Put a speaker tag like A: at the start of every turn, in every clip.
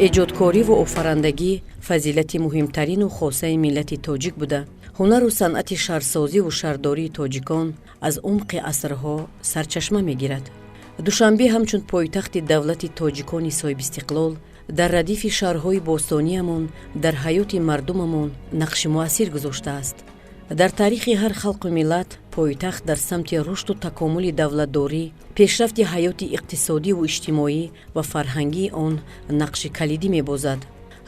A: Эҷодкориву офарандагӣ фазилати муҳимтарину хосаи миллати тоҷик буда, ҳунару санъати шаҳрсозиву шаҳрдории тоҷикон аз умқи асрҳо сарчашма мегирад. Душанбе ҳамчун пойтахти давлати тоҷикони соҳибистиқлол дар радифи шаҳрҳои бостониямон дар ҳаёти мардумамон нақши муассир гузоштааст. Дар таърихи ҳар халқу миллат пойтахт дар самти рушду такомули давлатдорӣ, пешрафти ҳаёти иқтисодиву иҷтимоӣ ва фарҳангии он нақши калидӣ мебозад.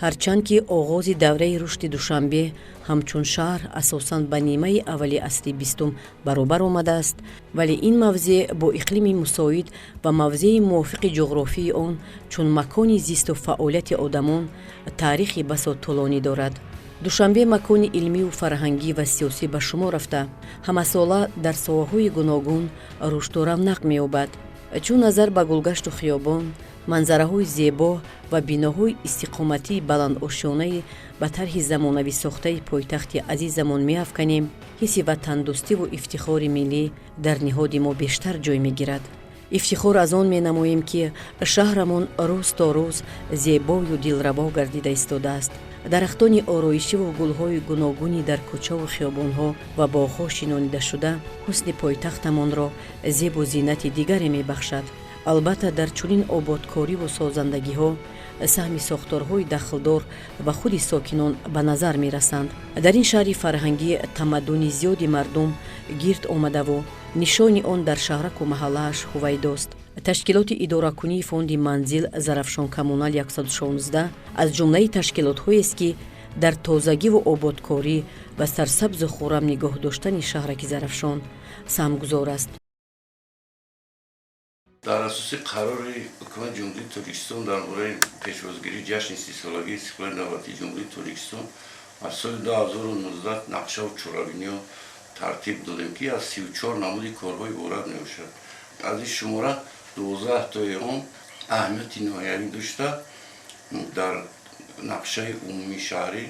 A: Ҳарчанд ки оғози давраи рушди Душанбе ҳамчун шаҳр асосан ба нимаи аввали асри бистум баробар омадааст, вале ин мавзеъ бо иқлими мусоид ва мавзеи мувофиқи ҷуғрофии он чун макони зисту фаъолияти одамон таърихи басо тӯлонӣ дорад. Душанбе макони илмию фарҳангӣ ва сиёсӣ ба шумор рафта, ҳамасола дар соҳаҳои гуногун рушду равнақ меёбад. Чун назар ба гулгашту хиёбон, манзараҳои зебо ва биноҳои истиқоматии баландошёнаи ба тарҳи замонавӣ сохтаи пойтахти азизамон меафканем, ҳисси ватандӯстиву ифтихори миллӣ дар ниҳоди мо бештар ҷой мегирад. Ифтихор аз он менамоем, ки шаҳрамон рӯз то рӯз зебою дилрабо гардида истодааст. Дарахтони ороишиву гулҳои гуногуни дар кӯчаву хиёбонҳо ва боғҳо шинонидашуда ҳусни пойтахтамонро зебу зинати дигаре мебахшад. Албатта, дар чунин ободкориву созандагиҳо саҳми сохторҳои дахлдор ва худи сокинон ба назар мерасанд. Дар ин шаҳри фарҳангӣ тамаддуни зиёди мардум гирд омадаву нишони он дар шаҳраку маҳаллааш ҳувайдост. Ташкилоти идоракунии фонди манзил «Зарафшон Коммунал 116» аз ҷумлаи ташкилотҳоест, ки дар тозагиву ободкорӣ ва сарсабзу хуррам нигоҳ доштани шаҳраки Зарафшон саҳмгузор аст.
B: Дар асоси қарори Ҳукумати Ҷумҳурии Тоҷикистон дар бораи пешвозгирии ҷашни 30-солагии истиқлоли давлатии Ҷумҳурии Тоҷикистон аз соли 2019 нақшаву чорабиниҳо тартиб додем, ки аз 34 намуди корҳо иборат мебошад. Аз ин шумора 12 тои он аҳамияти ноҳиявӣ дошта, дар нақшаи умумии шаҳрӣ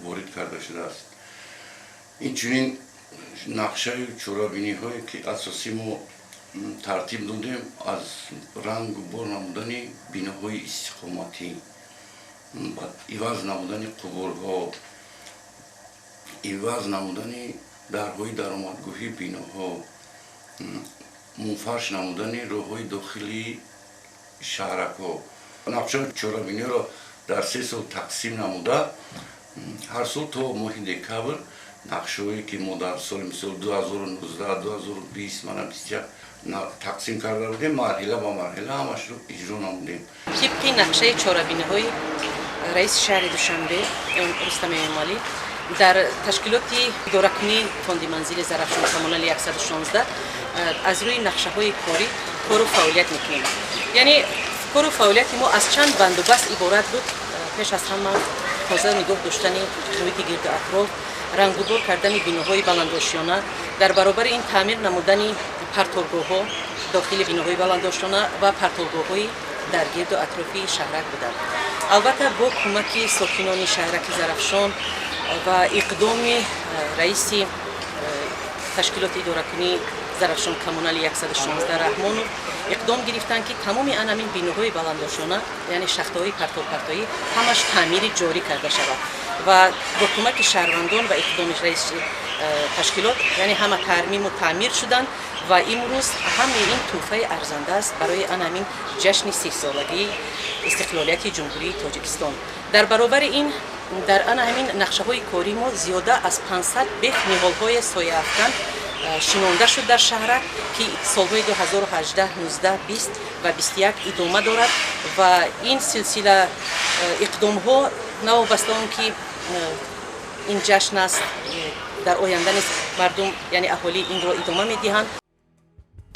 B: ворид карда шудааст. Инчунин нақшаю чорабиниҳое, ки асосӣ мо тартиб додем, аз рангу бор намудани биноҳои истиқоматӣ, иваз намудани қубурҳо, иваз намудани дарҳои даромадгоҳии биноҳо, мунфарш намудани роҳҳои дохилии шаҳракҳо. Нақшаи чорабиниҳоро дар 3 сол тақсим намуда, ҳар сол то моҳи декабр нақшаҳое, ки мо дар соли, мисол, 2019, 2020, мана 21 тақсим карда будем, марҳила ба марҳила ҳамашро иҷро намудем.
C: Тибқи нақшаи чорабиниҳои раиси шаҳри Душанбе Рустам Эмомалӣ дар ташкилоти идоракунии фонди манзили «Зарафшон Коммунали 116» аз рӯи нақшаҳои корӣ кору фаъолият мекунем. Яъне кору фаъолияти мо аз чанд бандубаст иборат буд. Пеш аз ҳама тоза нигоҳ доштани муҳити гирду атроф, рангубор кардани биноҳои баландошёна, дар баробари ин таъмир намудани партобгоҳҳо дохили биноҳои баландошёна ва партобгоҳҳои дар гирду атрофи шаҳрак буданд. Албатта, бо кӯмаки сокинони шаҳраки Зарафшон ва иқдоми раиси ташкилоти идоракунии «Зарафшон Коммунали 116» Раҳмонов иқдом гирифтанд, ки тамоми анамин биноҳои баландошёна, яъне шахтаҳои партобпартоӣ, ҳамаш таъмири ҷорӣ карда шавад ва бо кӯмаки шаҳрвандон ва иқдоми раиси ташкилот, яъне ҳама тармиму таъмир шуданд ва имрӯз ҳамаи ин тӯҳфаи арзанда аст барои анамин ҷашни 30-солагии истиқлолияти Ҷумҳурии Тоҷикистон. Дар баробари ин дар ана ҳамин нақшаҳои кории мо зиёда аз 500 бех ниҳолҳои сояафкан шинонда шуд дар шаҳрак, ки солҳои 2018, 19, 20 ва 21 идома дорад. Ва ин силсила иқдомҳо, новобаста он ки ин ҷашн аст, дар оянда низ мардум, яъне аҳолӣ, инро идома медиҳанд.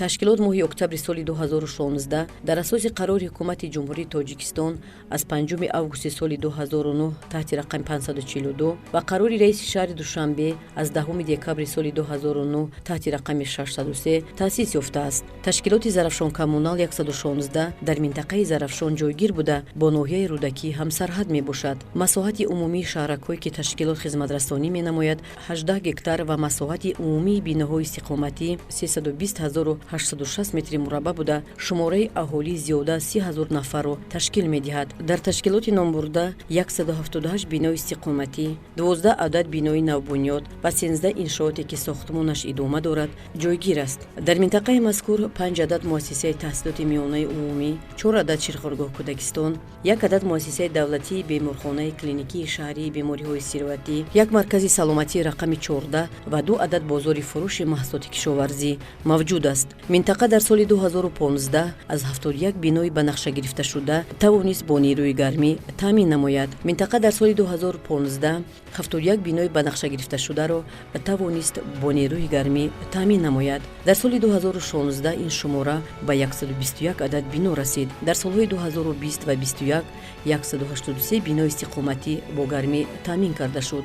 A: Ташкилот моҳи октябри соли 2016 дар асоси қарори Ҳукумати Ҷумҳурии Тоҷикистон аз 5 августи соли 2009 таҳти рақами 542 ва қарори раиси шаҳри Душанбе аз 10 декабри соли 2009 таҳти рақами 603 таъсис ёфтааст. Ташкилоти «Зарафшон Коммунал 116» дар минтақаи Зарафшон ҷойгир буда, бо ноҳияи Рӯдакӣ ҳамсарҳад мебошад. Масоҳати умумии шаҳракҳое, ки ташкилот хизматрасонӣ менамояд, 18 гектар ва масоҳати умумии биноҳои истиқоматӣ 320. 860 метри мураббаъ буда, шумораи аҳолӣ зиёда аз 30 000 нафарро ташкил медиҳад. Дар ташкилоти номбурда 178 бинои истиқоматӣ, 12 адад бинои навбунёд ва 13 иншооте, ки сохтмонаш идома дорад, ҷойгир аст. Дар минтақаи мазкур 5 адад муассисаи таҳсилоти миёнаи умумӣ, 4 адад ширхӯргоҳ кӯдакистон, 1 адад муассисаи давлатии беморхонаи клиникии шаҳрии бемориҳои сироятӣ, як маркази саломатии рақами 14 ва 2 адад бозори фурӯши маҳсулоти кишоварзӣ мавҷуд аст. Минтақа дар соли 2015 аз 71 бинои ба нақша гирифташуда тавонист бо нерӯи гармӣ таъмин намояд. Минтақа дар соли 2015 71 бинои ба нақша гирифташударо тавонист бо нерӯи гармӣ таъмин намояд. Дар соли 2016 ин шумора ба 121 адад бино расид. Дар солҳои 2020 ва 21 183 бинои истиқоматӣ бо гармӣ таъмин карда шуд.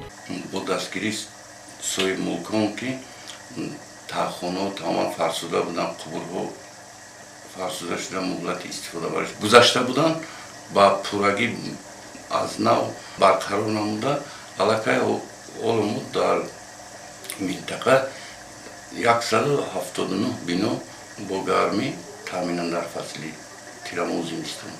B: Бо дастгирии соҳибмулкон, ки таҳхонаҳо тамоман фарсуда буданд, қубурҳо фарсуда шуда, муҳлати истифодабариш гузашта буданд, ба пуррагӣ аз нав барқарор намуда, аллакай ҳоло мо дар минтақа 179 бино бо гармӣ таъминанд дар фасли тирамоҳу зимистон.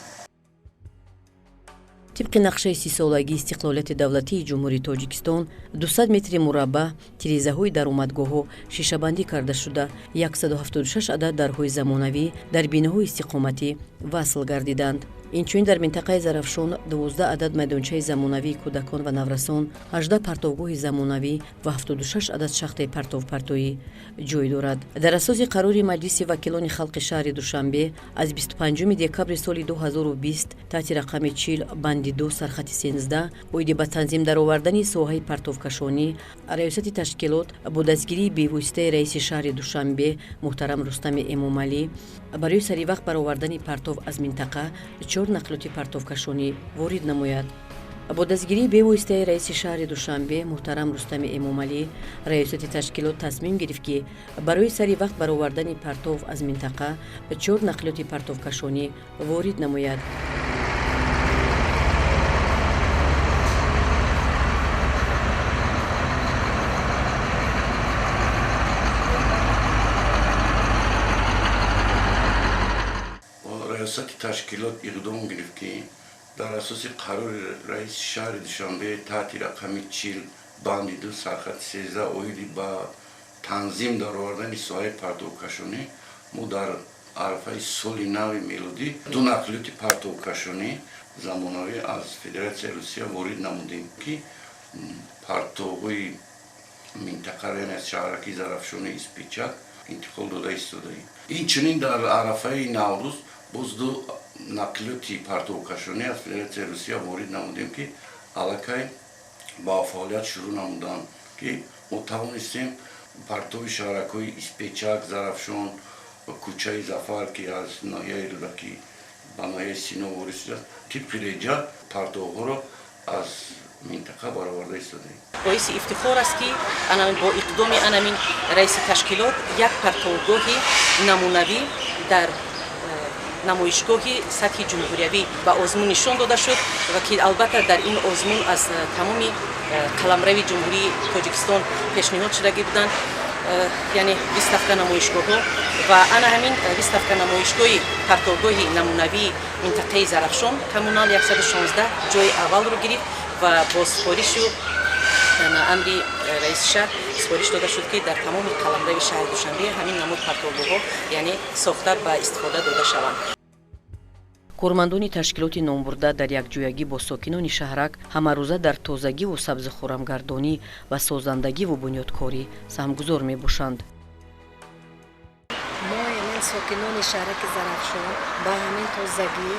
A: Тибқи нақшаи 30-солагии истиқлолияти давлатии Ҷумҳурии Тоҷикистон 200 метри мураббаъ тирезаҳои даромадгоҳҳо шишабандӣ карда шуда, 176 адад дарҳои замонавӣ дар биноҳои истиқоматӣ васл гардиданд. Инчунин дар минтақаи Зарафшон 12 адад майдончаи замонавии кӯдакон ва наврасон, 18 партовгоҳи замонавӣ ва 76 адад шахтаи партовпартоӣ ҷой дорад. Дар асоси қарори Маҷлиси вакилони халқи шаҳри Душанбе аз 25 декабри соли 2020 таҳти рақами 40 банди 2 сархати 13 оиди ба танзим даровардани соҳаи партовкашонӣ, раёсати ташкилот бо дастгирии бевоситаи раиси шаҳри Душанбе муҳтарам Рустами Эмомалӣ барои саривақт баровардани партов аз минтақа 4 нақлиёти партовкашонӣ ворид намояд. Бо дастгирии бевоситаи раиси шаҳри Душанбе муҳтарам Рустами Эмомалӣ раёсати ташкилот тасмим гирифт, ки барои сари вақт баровардани партов аз минтақа 4 нақлиёти партовкашонӣ ворид намояд.
B: Раёсати ташкилот иқдом гирифт, ки дар асоси қарори раиси шаҳри Душанбе таҳти рақами 40 банди 2 сархати 13 оиди ба танзим даровардани соҳаи партовкашонӣ мо дар арафаи соли нави мелодӣ 2 нақлиёти партовкашонӣ замонавӣ аз Федератсияи Русия ворид намудем, ки партовҳои минтақаро, яъне аз шаҳраки Зарафшони Испичак интиқол дода истодаем. Инчунин дар арафаи Наврӯз боз 2 нақлиёти партовкашонӣ аз Федератсияи Русия ворид намудем, ки аллакай ба фаъолият шурӯъ намуданд, ки мо тавонистем партови шаҳракҳои Испечак, Зарафшон ва кӯчаи Зафар, ки аз ноҳияи Рӯдакӣ ба ноҳияи Сино ворид шудааст, тибқи реҷа партовҳоро аз минтақа бароварда истодаем.
C: Боиси ифтихор аст, ки бо иқдоми анамин раиси ташкилот як партовгоҳи намунавӣ дар намоишгоҳи сатҳи ҷумҳуриявӣ ба озмун нишон дода шуд ва ки албатта дар ин озмун аз тамоми қаламрави Ҷумҳурии Тоҷикистон пешниҳод шудагӣ буданд, яъне выставка намоишгоҳҳо ва ана ҳамин выставка намоишгоҳи партовгоҳи намунавии минтақаи Зарафшон коммунал 116 ҷои аввалро гирифт ва бо супоришу амри раиси шаҳр супориш дода шуд, ки дар тамоми қаламрави шаҳри Душанбе ҳамин намуд партовгоҳҳо, яъне сохта ба истифода дода шаванд.
A: Кормандони ташкилоти номбурда дар якҷоягӣ бо сокинони шаҳрак ҳамарӯза дар тозагиву сабзу хӯрамгардонӣ ва созандагиву бунёдкорӣ саҳмгузор мебошанд.
D: Мо ҳамин сокинони шаҳраки Зарафшон ба ҳамин тозагӣ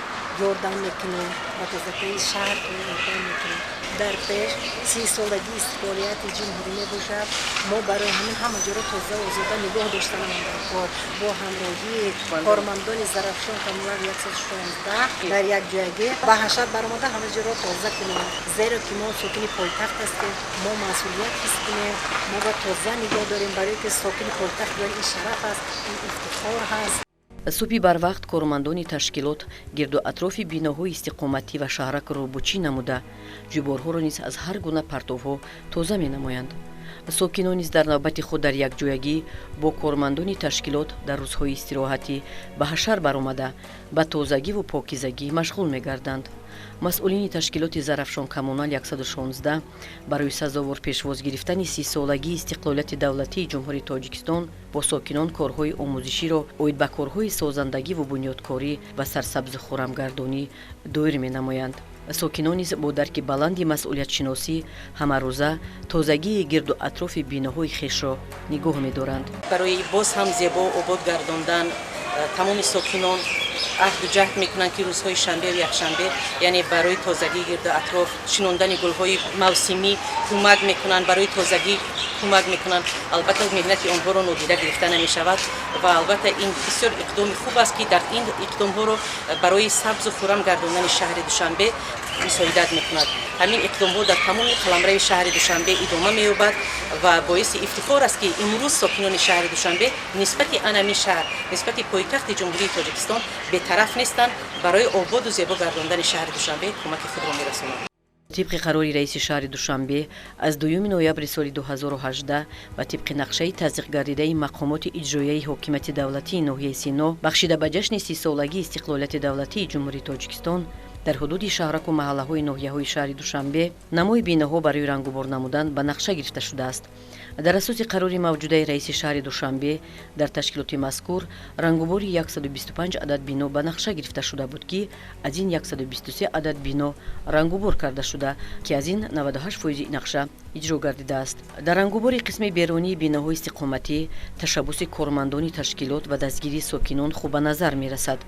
D: ёрдам мекунем, ба тозагии шаҳр ёрдам мекунем. Дар пеш 30-солагии истиқлолияти ҷумҳурӣ мебошад. Мо барои ҳамин ҳама ҷоро тоза озода нигоҳ доштанамон дар кор бо ҳамроҳии кормандони Зарафшон коммунал 116 дар якҷоягӣ ба ҳашар баромада ҳама ҷоро тоза кунем, зеро ки мо сокини пойтахт ҳастем, мо масъулият ҳис кунем, мо ба тоза нигоҳ дорем, барое ки сокини пойтахт будан ин шараф аст, ин ифтихор ҳаст.
A: Субҳи барвақт кормандони ташкилот гирду атрофи биноҳои истиқоматӣ ва шаҳракро бучӣ намуда, ҷӯйборҳоро низ аз ҳар гуна партовҳо тоза менамоянд. Сокинон низ дар навбати худ дар якҷоягӣ бо кормандони ташкилот дар рӯзҳои истироҳатӣ ба ҳашар баромада, ба тозагиву покизагӣ машғул мегарданд. Масъулини ташкилоти Зарафшон Коммунал 116 барои сазовор пешвоз гирифтани 30-солагии истиқлолияти давлатии Ҷумҳурии Тоҷикистон бо сокинон корҳои омӯзиширо оид ба корҳои созандагиву бунёдкорӣ ва сарсабзу хуррамгардонӣ доир менамоянд. Сокинон низ бо дарки баланди масъулиятшиносӣ ҳамарӯза тозагии гирду атрофи биноҳои хешро нигоҳ медоранд.
C: Барои боз ҳам зебо обод гардондан тамоми сокинон аҳду ҷаҳд мекунанд, ки рӯзҳои шанбеву якшанбе, яъне барои тозагии гирду атроф, шинондани гулҳои мавсимӣ кӯмак мекунанд, барои тозагӣ кӯмак мекунанд. Албатта, меҳнати онҳоро нодида гирифта намешавад ва албатта ин бисёр иқдоми хуб аст, ки дар ин иқдомҳоро барои сабзу хуррам гардондани шаҳри Душанбе мусоидат мекунад. Ҳамин иқдомҳо дар тамоми қаламрави шаҳри Душанбе идома меёбад ва боиси ифтихор аст, ки имрӯз сокинони шаҳри Душанбе нисбати анами шаҳр, нисбати пойтахти Ҷумҳурии Тоҷикистон бетараф нестанд, барои ободу зебо гардондани шаҳри Душанбе кӯмаки худро мерасонанд.
A: Тибқи қарори раиси шаҳри Душанбе аз 2 ноябри соли 2018 ва тибқи нақшаи тасдиқгардидаи мақомоти иҷроияи ҳокимияти давлатии ноҳияи Сино, бахшида ба ҷашни 30-солагии истиқлолияти давлатии Ҷумҳурии Тоҷикистон, дар ҳудуди шаҳраку маҳаллаҳои ноҳияҳои шаҳри Душанбе намои биноҳо барои рангубор намудан ба нақша гирифта шудааст. Дар асоси қарори мавҷудаи раиси шаҳри Душанбе дар ташкилоти мазкур рангубори 125 адад бино ба нақша гирифта шуда буд, ки аз ин 123 адад бино рангубор карда шуда, ки аз ин 98 фоизи нақша иҷро гардидааст. Дар рангубори қисми берунии биноҳои истиқоматӣ ташаббуси кормандони ташкилот ва дастгирии сокинон хуб ба назар мерасад.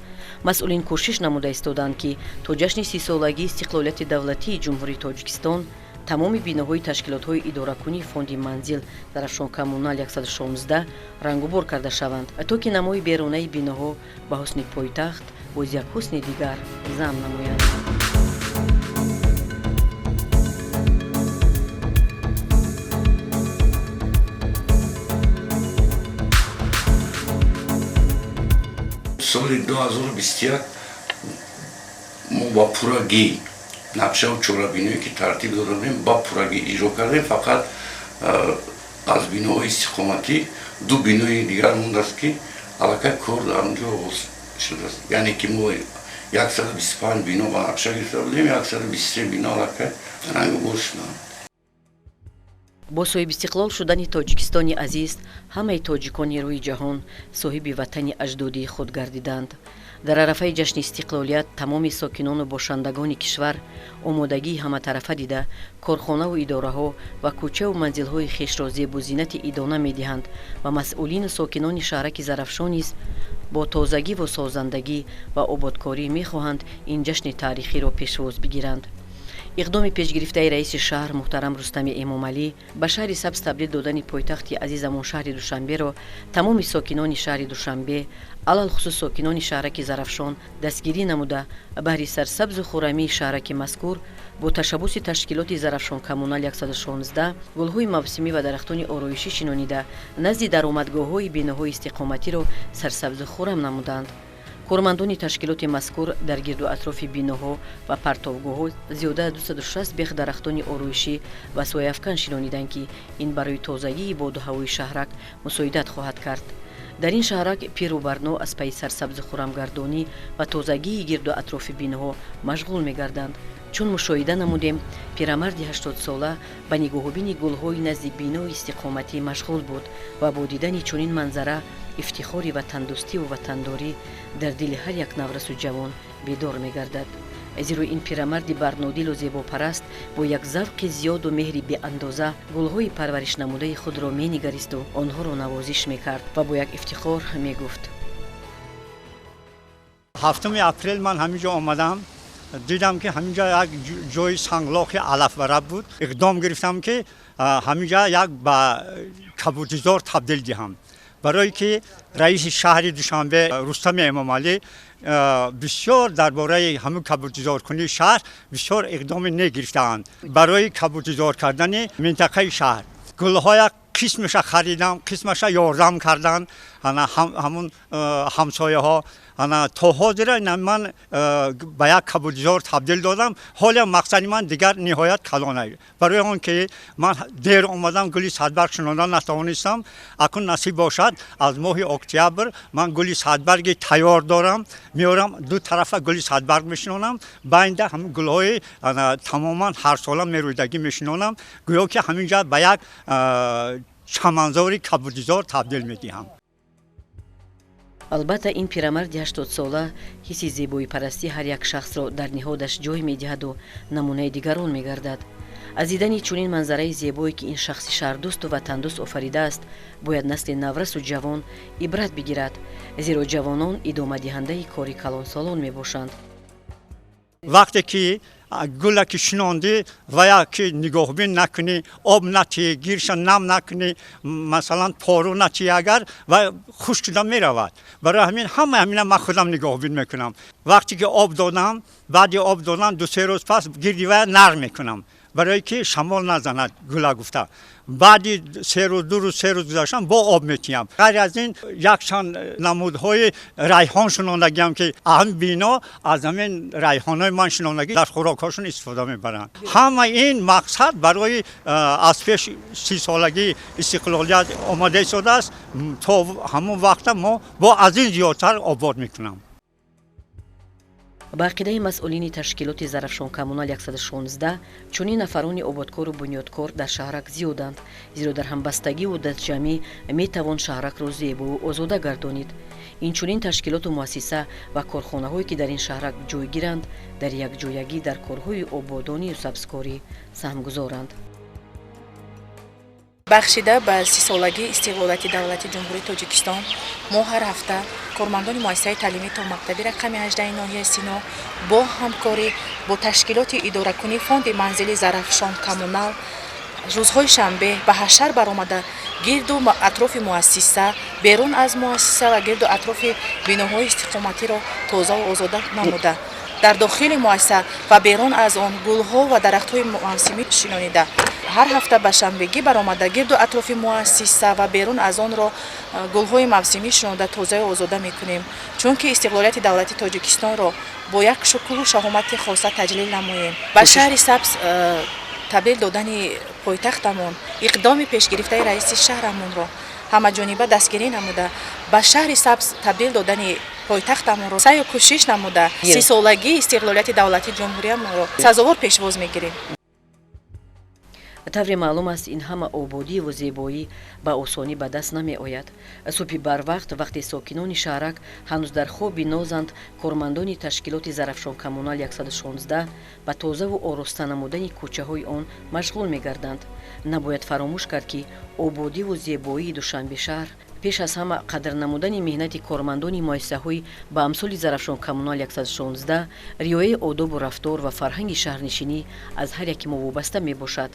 A: Масъулин кӯшиш намуда истоданд, ки то ҷашни 30-солагии истиқлолияти давлатии Ҷумҳурии Тоҷикистон тамоми биноҳои ташкилотҳои идоракунии фонди манзил Зарафшон Коммунал 116 рангубор карда шаванд, то ки намои берунаи биноҳо ба ҳусни пойтахт боз як ҳусни дигар зам намоянд.
B: Соли 2021 мо ба пуррагӣ нақшаву чорабиное, ки тартиб дода будем, ба пуррагӣ иҷро кардем. Фақат аз биноҳои истиқоматӣ ду бинои дигар мондааст, ки аллакай кор дар он ҷо оғоз шудааст. Яъне ки мо 125 бино ба нақша гирифта будем, 123 бино аллакай рангубор шуданд.
A: Бо соҳибистиқлол шудани Тоҷикистони азиз ҳамаи тоҷикони рӯи ҷаҳон соҳиби ватани аҷдодии худ гардиданд. Дар арафаи ҷашни истиқлолият тамоми сокинону бошандагони кишвар омодагии ҳаматарафа дида, корхонаву идораҳо ва кӯчаву манзилҳои хешро зебу зинати идона медиҳанд ва масъулину сокинони шаҳраки Зарафшон низ бо тозагиву созандагӣ ва ободкорӣ мехоҳанд ин ҷашни таърихиро пешвоз бигиранд. Иқдоми пешгирифтаи раиси шаҳр муҳтарам Рустами Эмомалӣ ба шаҳри сабз табдил додани пойтахти азизамон шаҳри Душанберо тамоми сокинони шаҳри Душанбе, алалхусус сокинони шаҳраки Зарафшон дастгирӣ намуда, баҳри сарсабзу хуррамии шаҳраки мазкур бо ташаббуси ташкилоти Зарафшон Коммунал 116 гулҳои мавсимӣ ва дарахтони ороишӣ шинонида, назди даромадгоҳҳои биноҳои истиқоматиро сарсабзу хуррам намуданд. Кормандони ташкилоти мазкур дар гирду атрофи биноҳо ва партовгоҳҳо зиёда аз 260 бех дарахтони ороишӣ ва сояафкан шинониданд, ки ин барои тозагии боду ҳавои шаҳрак мусоидат хоҳад кард. Дар ин шаҳрак пиру барно аз пайи сарсабзу хуррамгардонӣ ва тозагии гирду атрофи биноҳо машғул мегарданд. Чун мушоҳида намудем, пирамарди 80-сола ба нигоҳубини гулҳои назди бинои истиқоматӣ машғул буд ва бо дидани чунин манзара ифтихори ватандӯстиву ватандорӣ дар дили ҳар як наврасу ҷавон бедор мегардад. Зеро ин пирамарди барнодилу зебопараст бо як завқи зиёду меҳри беандоза гулҳои парваришнамудаи худро менигаристу онҳоро навозиш мекард ва бо як ифтихор мегуфт:
E: 7-уми апрел ман ҳамин ҷо омадам, дидам, ки ҳамин ҷо як ҷои санглохи алафвара буд. Иқдом гирифтам, ки ҳамин ҷо як ба кабудизор табдил диҳам, барое ки раиси шаҳри Душанбе Рустами Эмомалӣ бисёр дар бораи ҳамин кабудизоркунии шаҳр бисёр иқдоми нек гирифтаанд. Барои кабудизор кардани минтақаи шаҳр гулҳоя қисмаша харидам, қисмаша ёрдам карданд ҳамун ҳамсояҳо. Ана то ҳозира ман ба як кабудизор табдил додам. Ҳоло мақсади ман дигар ниҳоят калон аст. Барои он ки ман дер омадам, гули садбарг шинондан натавонистам. Акун насиб бошад, аз моҳи октябр ман гули садбарги тайёр дорам, меорам, ду тарафа гули садбарг мешинонам, байнда ҳамин гулҳои тамоман ҳарсола мерӯйдагӣ мешинонам. Гӯё ки ҳамин ҷа ба як чаманзори кабудизор табдил медиҳам.
A: Албатта, ин пирамарди 80-сола ҳисси зебоипарастӣ ҳар як шахсро дар ниҳодаш ҷой медиҳаду намунаи дигарон мегардад. Аз дидани чунин манзараи зебое, ки ин шахси шаҳрдӯсту ватандӯст офаридааст, бояд насли наврасу ҷавон ибрат бигирад, зеро ҷавонон идомадиҳандаи кори калонсолон мебошанд.
E: Вақте ки гула ки шинондӣ ва я ки нигоҳбин накунӣ, об натиҳӣ, гирша нам накунӣ, масалан, пору натиҳӣ, агар ва хушк шуда меравад. Барои ҳамин ҳама ҳамина ман худам нигоҳбин мекунам. Вақте ки об додам, баъди об додан 2-3 рӯз пас гирди вая нарм мекунам, барое ки шамол назанад гула гуфта. Баъди 3 рӯз, 2 рӯз, 3 рӯз гузаштан, бо об метиҳам. Ғайр аз ин, якчанд намудҳои райҳон шинондагиам, ки ҳам бино аз ҳамин райҳонҳои ман шинондагӣ дар хӯрокҳошон истифода мебаранд. Ҳама ин мақсад барои аз пеш 30-солагии истиқлолият омода истодааст. То ҳамон вақта мо бо аз ин зиёдтар обод мекунам.
A: Ба ақидаи масъулини ташкилоти Зарафшон Коммунал 116, чунин нафарони ободкору бунёдкор дар шаҳрак зиёданд, зеро дар ҳамбастагиву дастҷамъӣ метавон шаҳракро зебову озода гардонид. Инчунин ташкилоту муассиса ва корхонаҳое, ки дар ин шаҳрак ҷойгиранд, дар якҷоягӣ дар корҳои ободонию сабзкорӣ саҳмгузоранд.
F: Бахшида ба 30-солагии истиқлолияти давлати Ҷумҳурии Тоҷикистон, мо ҳар ҳафта кормандони муассисаи таълимии томактабӣ рақами 18 ноҳияи Сино бо ҳамкорӣ бо ташкилоти идоракунии фонди манзили Зарафшон Коммунал рӯзҳои шанбе ба ҳашар баромада, гирду атрофи муассиса, берун аз муассиса ва гирду атрофи биноҳои истиқоматиро тозаву озода намуда, дар дохили муассиса ва берун аз он гулҳо ва дарахтҳои мавсимӣ шинонида, ҳар ҳафта ба шанбегӣ баромада, гирду атрофи муассиса ва берун аз онро гулҳои мавсимӣ шинонда, тозаю озода мекунем, чунки истиқлолияти давлати Тоҷикистонро бо як шукӯҳу шаҳомати хоса таҷлил намоем. Ба шаҳри сабз табдил додани пойтахтамон иқдоми пешгирифтаи раиси шаҳрамонро ҳамаҷониба дастгирӣ намуда, ба шаҳри сабз табдил додани пойтахтамонро саъю кӯшиш намуда, 30-солагии истиқлолияти давлати ҷумҳуриямонро сазовор пешвоз мегирем.
A: Тавре маълум аст, ин ҳама ободиву зебоӣ ба осонӣ ба даст намеояд. Субҳи барвақт, вақте сокинони шаҳрак ҳанӯз дар хоби нозанд, кормандони ташкилоти Зарафшон Коммунал 116 ба тозаву ороста намудани кӯчаҳои он машғул мегарданд. Набояд фаромӯш кард, ки ободиву зебоии Душанбе шаҳр пеш аз ҳама қадр намудани меҳнати кормандони муассисаҳои ба амсоли Зарафшон Коммунал 116, риояи одобу рафтор ва фарҳанги шаҳрнишинӣ аз ҳар яке мо вобаста мебошад.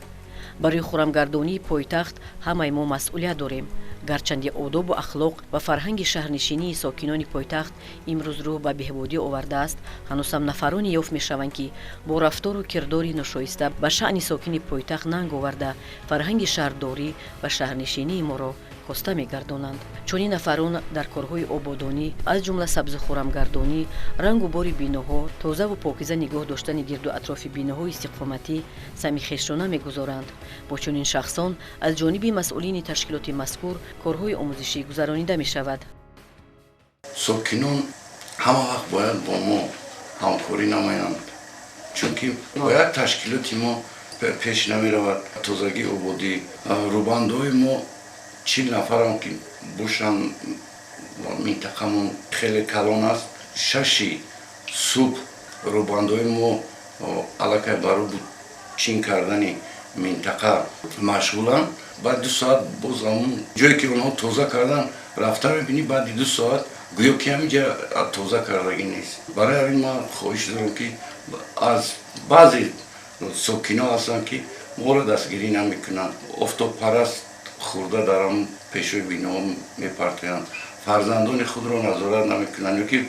A: Барои хурамгардонии пойтахт ҳамаи мо масъулият дорем. Гарчанде одобу ахлоқ ва фарҳанги шаҳрнишинии сокинони пойтахт имрӯз рӯ ба беҳбудӣ овардааст, ҳанӯзам нафароне ёфт мешаванд, ки бо рафтору кирдори ношоиста ба шаъни сокини пойтахт нанг оварда, фарҳанги шаҳрдорӣ ва шаҳрнишинии моро коста мегардонанд. Чунин нафарон дар корҳои ободонӣ, аз ҷумла сабзу хурамгардонӣ, рангу бори биноҳо, тозаву покиза нигоҳ доштани гирду атрофи биноҳои истиқоматӣ саҳми хешро намегузоранд. Бо чунин шахсон аз ҷониби масъулини ташкилоти мазкур корҳои омӯзишӣ гузаронида мешавад.
B: Сокинон ҳама вақт бояд бо мо ҳамкорӣ намоянд, чунки бо як ташкилоти мо пеш намеравад тозагӣ, ободӣ. Рӯбандҳои мо 40 нафарам ки бошанд, минтақамон хеле калон аст. 6-и субҳ рӯбандҳои мо аллакай ба рӯбу чин кардани минтақа машғуланд. Баъд 2 соат боз ҳамун ҷое, ки онҳо тоза кардан, рафта мебинӣ, баъди 2 соат гӯё ки ҳамин ҷа тоза кардагӣ нест. Барои ҳамин ман хоҳиш дорам, ки аз баъзе сокино ҳастанд, ки моро дастгирӣ намекунанд, офтобпараст хӯрда дар ҳамн пешои биноҳо мепартоянд, фарзандони худро назорат намекунанд ё ки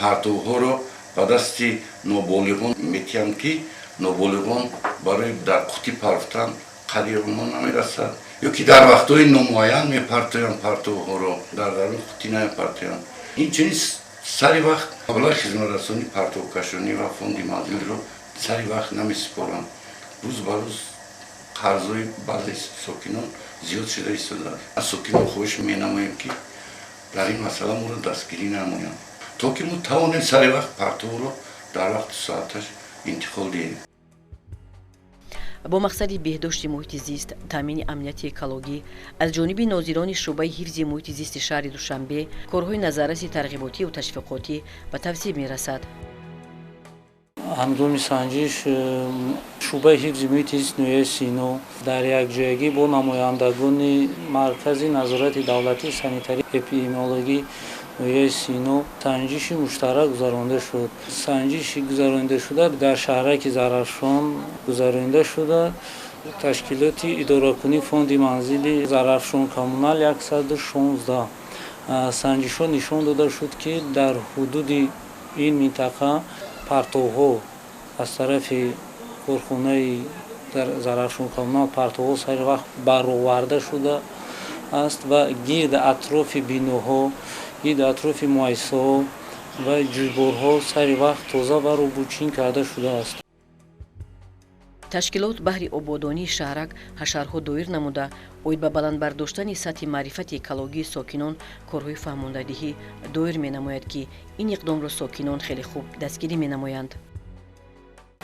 B: партовҳоро ба дасти ноболиғон метиҳанд, ки ноболиғон барои дар қутӣ партофтан қадри онҳо намерасад, ё ки дар вақтҳои номуайян мепартоянд, партовҳоро дар дарун қутӣ намепартоянд. Инчунин Сари вақт маблағи хизматрасонии партовкашонӣ ва фонди манзилро сари вақт намесупоранд. Рӯз ба рӯз қарзҳои баъзе сокинон зиёд шуда истодааст. Аз сокинон хоҳиш менамоем, ки дар ин масъала моро дастгирӣ намоянд, то ки мо тавонем сари вақт партовро дар вақту соаташ интиқол диҳем.
A: Бо мақсади беҳдошти муҳити зист, таъмини амнияти экологӣ аз ҷониби нозирони шӯъбаи ҳифзи муҳити зисти шаҳри Душанбе корҳои назарраси тарғиботиву ташвиқотӣ ба тавсиб мерасад.
G: Ҳангоми санҷиш шӯъбаи ҳифзи муҳити зист ноҳияи Сино дар якҷоягӣ бо намояндагони Маркази назорати давлатии санитарӣ эпидемиологӣ ноҳияи Сино санҷиши муштарак гузаронида шуд. Санҷиши гузаронидашуда дар шаҳраки Зарафшон гузаронида шуда. Ташкилоти идоракунии фонди манзили Зарафшон коммунал 116 санҷишҳо нишон дода шуд, ки дар ҳудуди ин минтақа партовҳо аз тарафи корхонаи Зарафшон коммунал партовҳо сари вақт бароварда шуда аст ва гирди атрофи биноҳо, гирди атрофи муассисаҳо ва ҷӯйборҳо сари вақт тоза ва рӯбучин карда шудааст.
A: Ташкилот баҳри ободонии шаҳрак ҳашарҳо доир намуда, оид ба баланд бардоштани сатҳи маърифати экологии сокинон корҳои фаҳмондадиҳӣ доир менамояд, ки ин иқдомро сокинон хеле хуб дастгирӣ менамоянд.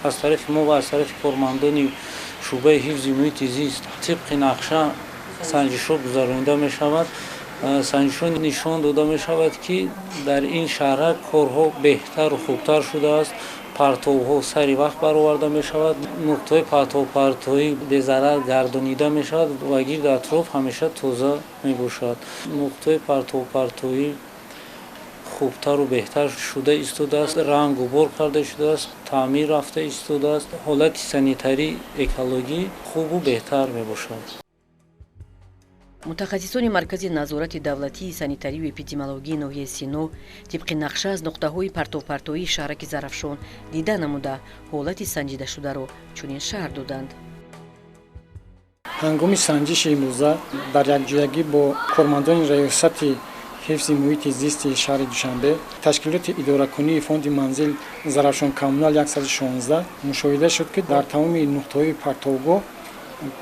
G: Аз тарафи мо ва аз тарафи кормандони шӯъбаи ҳифзи муҳити зист тибқи нақша санҷишҳо гузаронида мешавад. Санҷишҳо нишон дода мешавад, ки дар ин шаҳрак корҳо беҳтару хубтар шудааст. Партовҳо сари вақт бароварда мешавад, нуқтаҳои партовпартоӣ безарар гардонида мешавад ва гирди атроф ҳамеша тоза мебошад. Нуқтаҳои партовпартоӣ хубтару беҳтар шуда истодааст, рангу бор карда шудааст, таъмир рафта истодааст. Ҳолати санитарӣ экологӣ хубу беҳтар мебошад.
A: Мутахассисони Маркази назорати давлатии санитарию эпидемиологии ноҳияи Сино тибқи нақша аз нуқтаҳои партовпартоии шаҳраки Зарафшон дида намуда, ҳолати санҷидашударо чунин шарҳ доданд.
H: Ҳангоми санҷиши имрӯза дар якҷоягӣ бо кормандони Раёсати ҳифзи муҳити зисти шаҳри Душанбе, ташкилоти идоракунии фонди манзил Зарафшон коммунал 116 мушоҳида шуд, ки дар тамоми нуқтаҳои партовгоҳ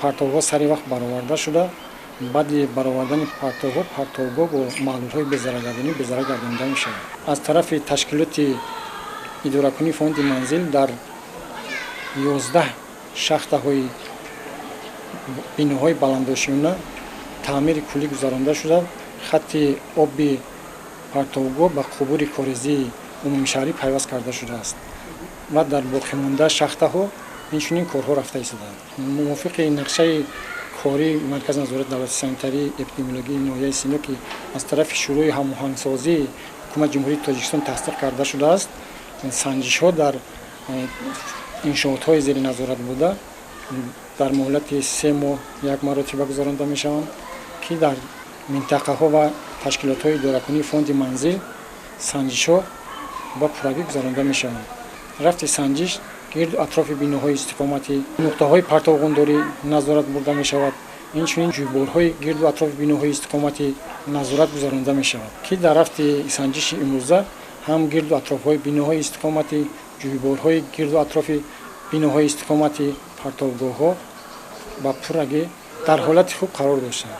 H: партовҳо сари вақт бароварда шуда, баъди баровардани партовҳо партовгоҳ бо маҳлулҳои безараргардонӣ безарар гардонида мешавад. Аз тарафи ташкилоти идоракунии фонди манзил дар 11 шахтаҳои биноҳои баландошёна таъмири куллӣ гузаронида шуда, хатти оби партовгоҳ ба қубури корезии умумишаҳрӣ пайваст карда шудааст ва дар боқимонда шахтаҳо инчунин корҳо рафта истодаанд. Мувофиқи нақшаи кори Маркази назорати давлати санитарии эпидемиологии ноҳияи Сино, ки аз тарафи Шӯрои ҳамоҳангсозии Ҳукумати Ҷумҳурии Тоҷикистон тасдиқ карда шудааст, санҷишҳо дар иншоотҳои зери назорат буда дар муҳлати 3 моҳ як маротиба гузаронида мешаванд, ки дар минтақаҳо ва ташкилотҳои идоракунии фонди манзил санҷишҳо ба пуррагӣ гузаронида мешаванд. Рафти санҷиш гирду атрофи биноҳои истиқоматӣ, нуқтаҳои партовғундорӣ назорат бурда мешавад. Инчунин ҷӯйборҳои гирду атрофи биноҳои истиқоматӣ назорат гузаронида мешавад, ки дар рафти санҷиши имрӯза ҳам гирду атрофҳои биноҳои истиқоматӣ, ҷӯйборҳои гирду атрофи биноҳои истиқоматӣ, партовгоҳҳо ба пуррагӣ дар ҳолати хуб қарор доштанд.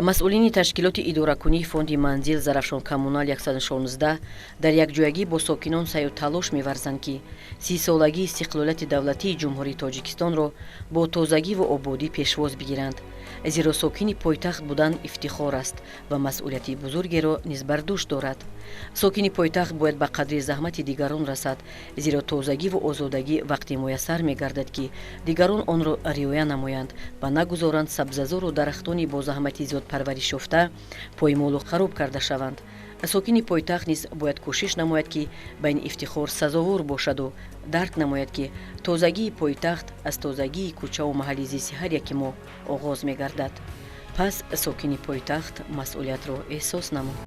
A: Масъулини ташкилоти идоракунии фонди манзил Зарафшон коммунал 116 дар якҷоягӣ бо сокинон саъю талош меварзанд, ки 30-солагии истиқлолияти давлатии Ҷумҳурии Тоҷикистонро бо тозагиву ободӣ пешвоз бигиранд, зеро сокини пойтахт будан ифтихор аст ва масъулияти бузургеро низ бар дӯш дорад. Сокини пойтахт бояд ба қадри заҳмати дигарон расад, зеро тозагиву озодагӣ вақте муяссар мегардад, ки дигарон онро риоя намоянд ва нагузоранд сабзазору дарахтони бо заҳмати зиёд парвариш ёфта поймолу хароб карда шаванд. Сокини пойтахт низ бояд кӯшиш намояд, ки ба ин ифтихор сазовор бошаду дарк намояд, ки тозагии пойтахт аз тозагии кӯчаву маҳалли зисти ҳар яки мо оғоз мегардад. Пас сокини пойтахт масъулиятро эҳсос намуд.